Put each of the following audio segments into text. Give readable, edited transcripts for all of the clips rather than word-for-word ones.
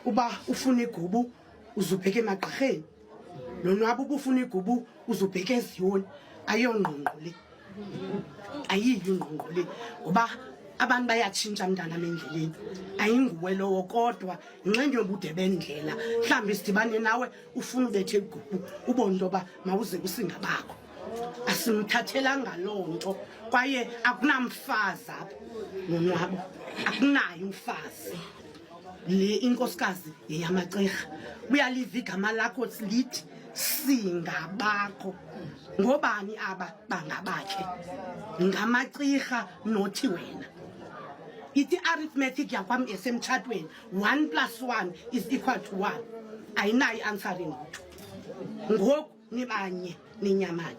Uba ufuna igubu uzubheke emagqirheni, Lonwabo uba ufuna igubu uzubheke eziyoni. Ayongqongqo le, ayiyo ingqongqo le, ngoba abantu bayatshintsha mntanam endleleni. Ayinguwe lowo, kodwa ngenxeni yobude bendlela mhlawumbi sidibane nawe ufuna ubethe igubu, ubone into yoba mawuze kusingabakho. Asimthathelanga loo nto, kwaye akunamfazi apha, Nonwabo, akunayo umfazi. Le inkosikazi yeyamaCirha. Uyaliva igama lakho lithi singabakho. Ngobani aba bangabakhe? NgamaCirha, nothi wena. Ithi arithmetic yakwam esemtshatweni, 1 plus 1 is equal to 1. Ayinayo i-answering lutho. Ngoku nibanye, ninyamanye.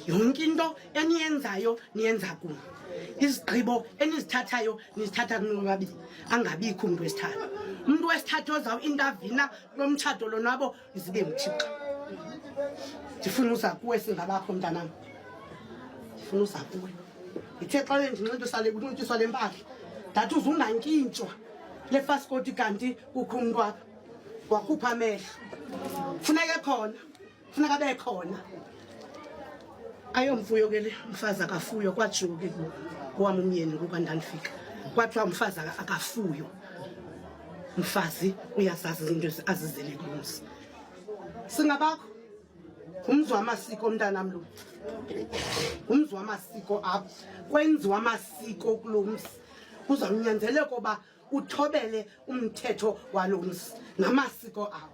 Yonke into eniyenzayo niyenza kunye. Izigqibo enizithathayo nizithatha kunobabili, angabikho umntu wesithathu. Umntu wesithathu ozawu-intervena kulo mtshato lonwabo zibe nguThixo. Ndifuna uza kuwe singabakho, mntanam. Ndifuna uza kuwe. Ndithe xa ndinxityiswa le mpahla, ndathi uzungankintshwa le fasikoti, kanti kukho umntu apha. Wakhupha amehlo. Funeka khona, funeka abe khona. Ayomfuyo ke le, umfazi akafuyo. Kwatshiwo ke kowam umyeni ngoku andandifika, kwathiwa umfazi akafuyo, umfazi uyazazi izinto azizele kulo mzi. Singabakho, ngumzi wamasiko mntanam lo, ngumzi wamasiko apho kwenziwa amasiko kulo mzi. Kuzawunyanzeleka uba uthobele umthetho walo mzi namasiko awo.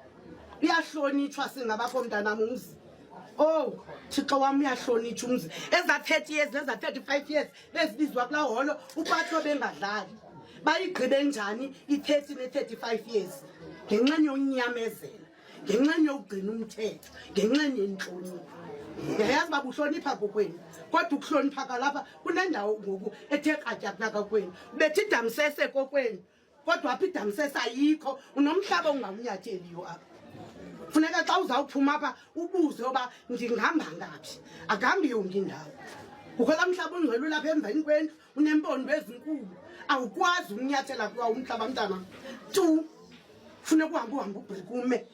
Uyahlonitshwa singabakho mntanam umzi. Oh Thixo wam, uyahlonitshwa umzi. Eza 30 years neza 35 years bezibizwa kulaa holo, upatho bengadlali. Bayigqibe njani i-30 ne-35 years? Ngenxeni yonyamezela, ngenxeni yokugcina umthetho, ngenxeni yentlonipho. Yayazi uba buhlonipha kokwenu, kodwa ukuhlonipha kalapha kunendawo ngoku ethe kratya kunakakwenu. Betha idamsese kokwenu, kodwa apha idamsese ayikho. Unomhlaba ongawunyatheliyo apha. Funeka xa uzawuphuma apha ubuze uba ndingihamba ngaphi. Akuhambi yonke indawo. Kukho laa mhlaba ungcwele ulapha emveni kwendlu, unempondo ezinkulu, awukwazi ukunyathela kuwa umhlaba mntana tu. Funeka uhambe, uhambe ubhrike ume.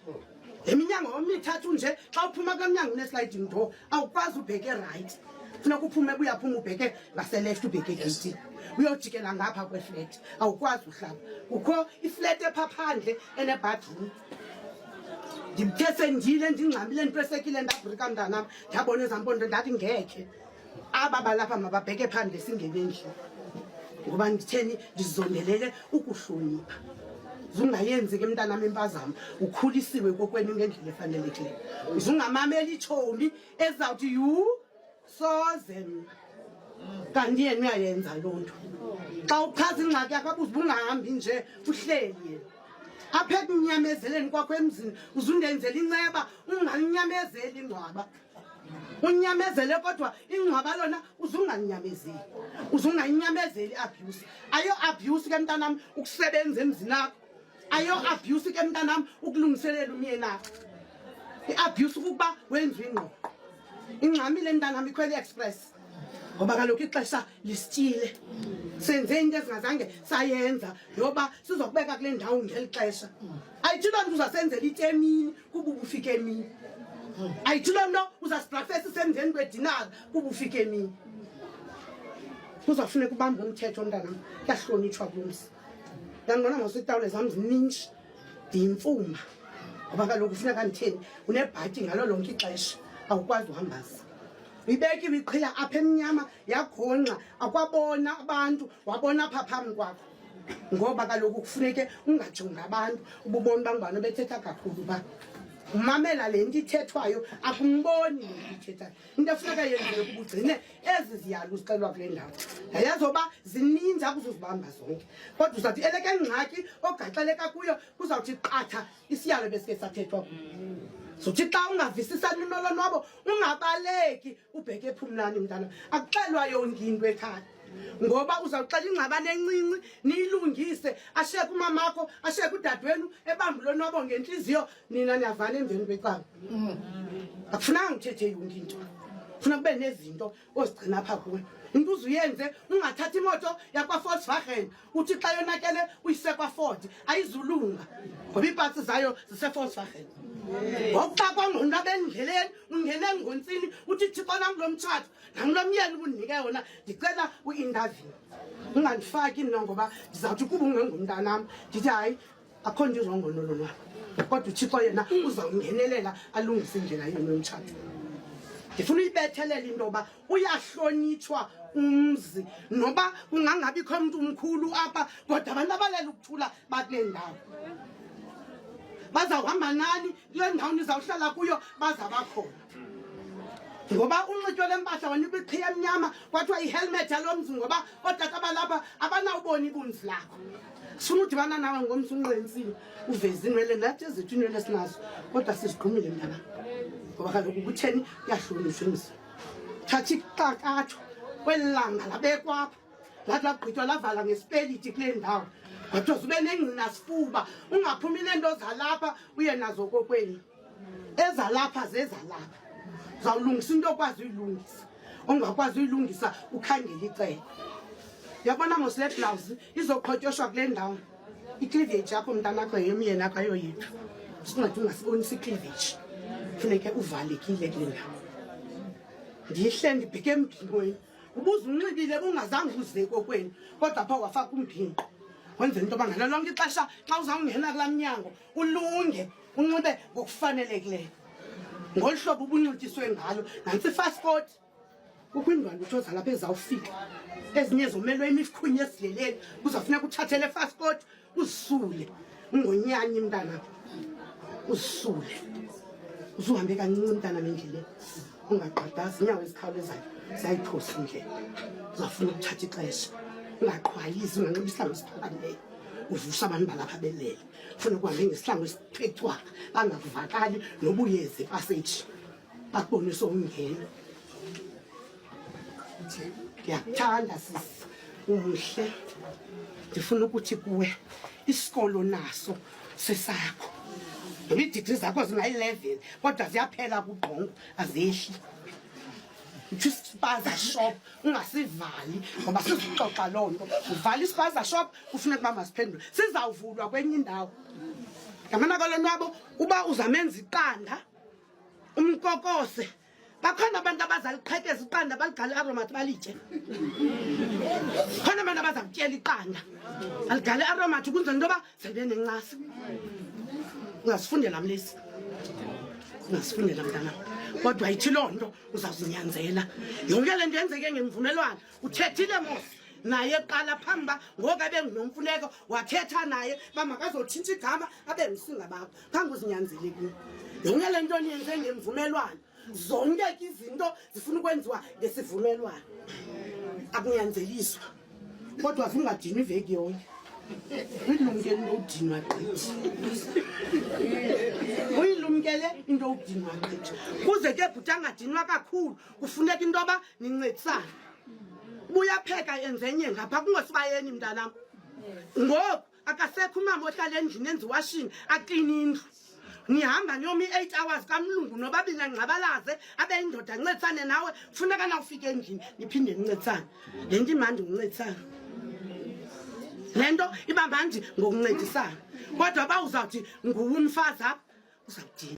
Le minyango omithathu nje, xa uphuma kulaa mnyango une-sliding door, awukwazi ubheke right. Funeka uphume, buyaphuma ubheke ngaseleft, ubheke egeyitini, uyojikela ngapha kweflat. Awukwazi uhlala. Kukho iflat epha phandle enebadroom. Ndithe sendile, ndingxamile, nditwesekile, ndabrika mntanam, ndabona ezaa mpondo, ndathi ngekhe aba balapha mababheke phandle, singene endlini, ngoba nditheni, ndizondelele ukuhlonipha. Zungayenzi ke mntanam impazamo, ukhulisiwe kokwenu ngendlela efanelekileyo. Zungamameli itshomi ezawuthi yhu soze mna, kanti yena uyayenza loo nto. Xa uchaza ingxaki yakho abuze uba ungahambi nje uhleli yena apha ekunyamezeleni kwakho emzini. Uzundenzela inceba, ungalinyamezeli ingcwaba. Unyamezele, kodwa ingcwaba lona uzungalinyamezeli, uzungayinyamezeli i-abuse. Ayo abuse ke mntanam ukusebenza emzini akho, ayo abuse ke mntanam ukulungiselela umyeni akho. I-abuse kukuba wenziwe ingqoqo. Ingxamile mntanam ikhwele i-express, ngoba kaloku ixesha lisitshile. Senze into ezingazange sayenza yoba sizokubeka kule ndawo ngeli xesha. Ayithi loo nto uzasenzela iti emini kuba ubufike emini. Ayithi loo nto uzasibreakfast semveni kwedinara kuba ufike emini. Kuzawufuneka ubambe umthetho mntanam, kuyahlonitshwa kulo mzi. Yandibona mos iitawule zam zininji, ndiyimfumba, ngoba kaloku funeka nditheni, unebhatyi ngalo lonke ixesha, awukwazi uhambaza. Uyibekiwe iqhila apha emnyama yagonxa, akwabona abantu, wabona apha phambi kwakho, ngoba kaloku kufuneke ungajongi abantu, ububona uba ngubani obethetha kakhulu, uba umamela le nto ithethwayo, akumboni le nto ithethayo. Into efuneka yenziwe kuba ugcine ezi ziyalo uzixelwa kule ndawo. Yayazi oba zininzi, akuzuzibamba zonke, kodwa uzawuthi eleke ngxaki ogaxeleka kuyo, kuzawuthi qatha isiyalo besike sathethwa kuyo. Zothi xa ungavisisani nolonwabo, ungabaleki ubheke ephumlani mntana. Akuxelwa yonke into ekhaya, ngoba uzawuxela ingxabano encinci niyilungise, ashiyeke umamakho, ashiyeke udadewenu ebamba ulonwabo ngentliziyo, nina niyavana emveni kwecala. Akufunanga uthethe yonke into. Funa kube nezinto ozigcina apha kuwe. Into uzuyenze ungathatha imoto yakwa-Volkswagen uthi xa yonakele uyise kwaFord, ayizulunga ngoba iipatsi zayo zise-Volkswagen. Ngoku xa kwangonwaba endleleni ungene engontsini uthi Thixo nangulo mtshato nangulo myeni ubundinike wona ndicela u-interview ungandifaki mna ngoba ndizawuthi kuba ungengumntanam ndithi hayi akho nto irongo nolonwabo, kodwa uThixo yena uzawungenelela alungise indlela yenu yomtshato. Ndifuna uyibethelela into yoba uyahlonitshwa umzi noba kungangabikho mntu mkhulu apha, kodwa abantu abalela ukuthula bakule ndawo bazawuhamba nani kule ndawo nizawuhlala kuyo, baza bakhona ngoba unxitywe le mpahla wanikwa iqhiya emnyama kwathiwa ihelmet yalo mzi ngoba ootata balapha abanawubona ibunzi lakho. Sifuna udibana nawe ngomsi unqentsile uveze inwele, nathi ezethu inwele sinazo kodwa sizigqumile mntana ngoba kaloku kutheni kuyahlonishwa emzini. Thatha ixakatho kweli langa labekwa apha lathi lagqitywa lavala ngesipeliti kule ndawo kwathiwa zube nengcina sifuba ungaphumi neento zalapha uye nazo kokwenu. Ezalapha zezalapha, uzawulungisa into okwazi uyilungisa, ongakwazi uyilungisa ukhangela icebo. Uyabona mos le blawuzi izoqhotyoshwa kule ndawo, icleavage yakho mntanakho yeyomyeni akho ayoyethu. Sincede ungasibonisi icleavage, funeke uvalekile kule ndawo. Ndihle ndibheke embhinqweni, ubuze unxibile bungazange uze kokwenu kodwa pha wafaka umbhinqo wenzela into yoba ngalo lonke ixesha xa uzawungena kulaa mnyango ulunge unxibe ngokufanelekileyo ngolu hlobo ubunxityiswe ngalo. Nantsi ifaspoti, kukho iindwalutho zalapha ezizawufika ezinye zomelwe imikhunye esidleleni, kuzawufuneka uthathele efaspoti uzisule ungonyanyi mntanam, uzisule uzuhambe kancinci mntanam endleleni, ungagqadazi inyawo ezikhawulezayo ziyayiphosa indlela. Uzawufuna ukuthatha ixesha, ungaqhwayizi, unganxiba isihlangu esiphakamileyo uvusa abantu balapha belele. Funa ukuhambe ngesihlangu esithethwaka bangakuvakali nobuyeze epaseji bakubonise ungena. Ndiyakuthanda sisi, umhle. Ndifuna ukuthi kuwe isikolo naso sesakho noba iidigri zakho zingayi-11 kodwa ziyaphela kugqongo azehli. Uthi ispaza shop ungasivali ngoba sizuxoxa loo nto. Uvala ispaza shop kufuneka uba masiphendule, sizawuvulwa kwenye indawo. Ngamana kolonwabo uba uzamenza iqanda umkokose, bakhona abantu abazaliqhekeza iqanda baligale aromat balitye, khona abantu abazakutyela iqanda aligale aromat ukwenzela into yoba selibe nencasa. Ungazifundela mlesi, ungazifundela mntanam, kodwa yithi loo nto uzawuzinyanzela yonke le nto yenzeke ngemvumelwano. Uthethile mos naye kuqala phambi uba ngoku ebengunomfuneko, wathetha naye uba makazotshintsha igama abe ngusinga bakho khange uzinyanzele kuyo. Yonke le nto niyenze ngemvumelwano, zonke ke izinto zifuna ukwenziwa ngesivumelwano, akunyanzeliswa. Kodwa zingadinwa iveki yonke, uyilumkele into udinwa gqithi, uyilumkele into udinwa gqithi. Kuze ke bhuti angadinwa kakhulu kufuneka into yoba nincedisane. Ubuyapheka enzenye ngapha kungosibayeni mntanam. Ngoku akasekho umama ohlala endlini enza iwashini aklini indlu. Nihamba niyomi i-8 hours kamlungu nobabini angxabalaze abe indoda ancedisane nawe. Funeka na ufike endlini niphinde nincedisane. Le nto imandi ngokuncedisana, le nto iba mandi ngokuncedisana, kodwa uba uzawuthi nguwe umfazi apha uzawudinwa.